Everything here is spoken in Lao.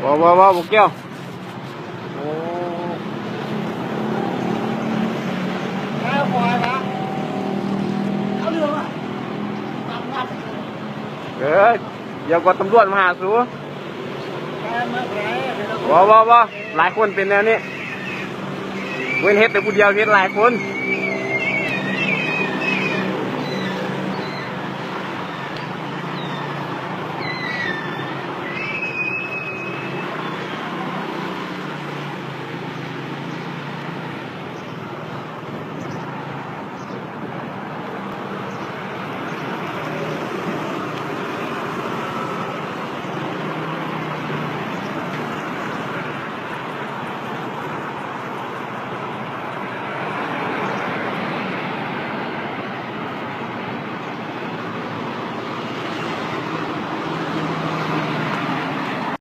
ບໍ່ ບໍ່ ບໍ່ ບໍ່ກ່ຽວ. ໂອ້ ເອີຍ ດຽວກໍຕຳຫຼວດມາຫາສູ. ບໍ່ ບໍ່ ບໍ່ ຫຼາຍຄົນເປັນແນວນີ້. ເວັ້ນເຮັດແຕ່ຜູ້ດຽວ ເຮັດຫຼາຍຄົນ.